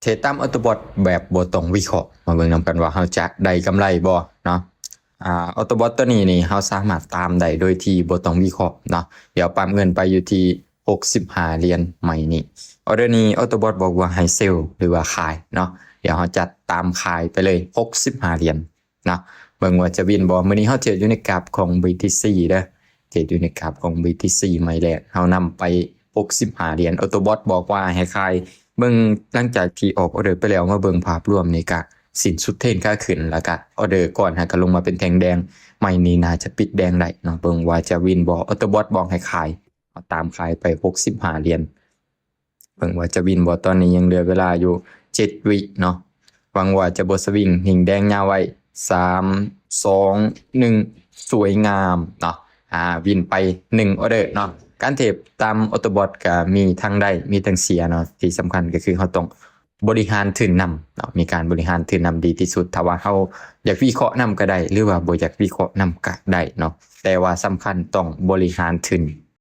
ເທຣດຕາມອໍໂຕບອດແບບບໍ່ຕ້ອງວິເຄາະ ມາເບິ່ງນຳກັນວ່າເຮົາຈະໄດ້ກຳໄລບໍ່ເນາະ. ອາ ອໍໂຕບອດຕົວນີ້ນີ້ ເຮົາສາມາດຕາມໄດ້ໂດຍທີ່ບໍ່ຕ້ອງວິເຄາະເນາະ. ດຽວປ້ຳເງິນໄປຢູ່ທີ່ຫົກສິບຫ້າຫຼຽນໃໝ່ນີ້. ອໍເດີນີ້ອໍໂຕບອດບອກວ່າໃຫ້ເຊລ ຫຼືວ່າຂາຍເນາະ. ດຽວເຮົາຈະຕາມຂາຍໄປເລີຍຫົກສິບຫ້າຫຼຽນເນາະ. ເບິ່ງວ່າຈະວິນບໍ່. ມື້ນີ້ເຮົາເທຣດຢູ່ໃນກາບຂອງ BTC ເດີ. ເທຣດຢູ່ໃນກາບຂອງ BTC ໃໝ່ແລກ ເຮົານຳໄປຫົກສິບຫ້າຫຼຽນ. ອໍໂຕບອດບອກວ່າໃຫ້ຂາຍ. ເບິ່ງຫຼັງຈາກທີ່ອອກອໍເດີໄປແລ້ວ ມາເບິ່ງພາບລວມນີ້ກະສິ້ນສຸດເທຣນຂາຂຶ້ນ ແລ້ວກະອໍເດີກ່ອນຫາກະລົງມາເປັນແທ່ງແດງ. ໃໝ່ນີ້ໜ້າຈະປິດແດງໄດ້ເນາະ. ເບິ່ງວ່າຈະວິນບໍ່. ອໍໂຕບອດບອກໃຫ້ຂາຍ. ເຮົາຕາມຂາຍໄປຫົກສິບຫ້າຫຼຽນ. ເບິ່ງວ່າຈະວິນບໍ່. ຕອນນີ້ຍັງເຫຼືອເວລາຢູ່ເຈັດວິເນາະ. ຫວັງວ່າຈະບໍ່ສະວິງ. ຍິງແດງຍາວໄວ້. ສາມ ສອງ ໜຶ່ງ ສວຍງາມເນາະ. ອາ ວິນໄປໜຶ່ງອໍເດີເນາະ. ການເທຣດຕາມອໍໂຕບອດກະມີທັງໄດ້ ມີທັງເສຍເນາະ. ທີ່ສຳຄັນກະຄືເຮົາຕ້ອງບໍລິຫານທຶນນຳເນາະ. ມີການບໍລິຫານທຶນນຳດີທີ່ສຸດ. ຖ້າວ່າເຮົາຢາກວິເຄາະນຳກະໄດ້ ຫຼືວ່າບໍ່ຢາກວິເຄາະນຳກະໄດ້ເນາະ. ແຕ່ວ່າສຳຄັນຕ້ອງບໍລິຫານທຶນ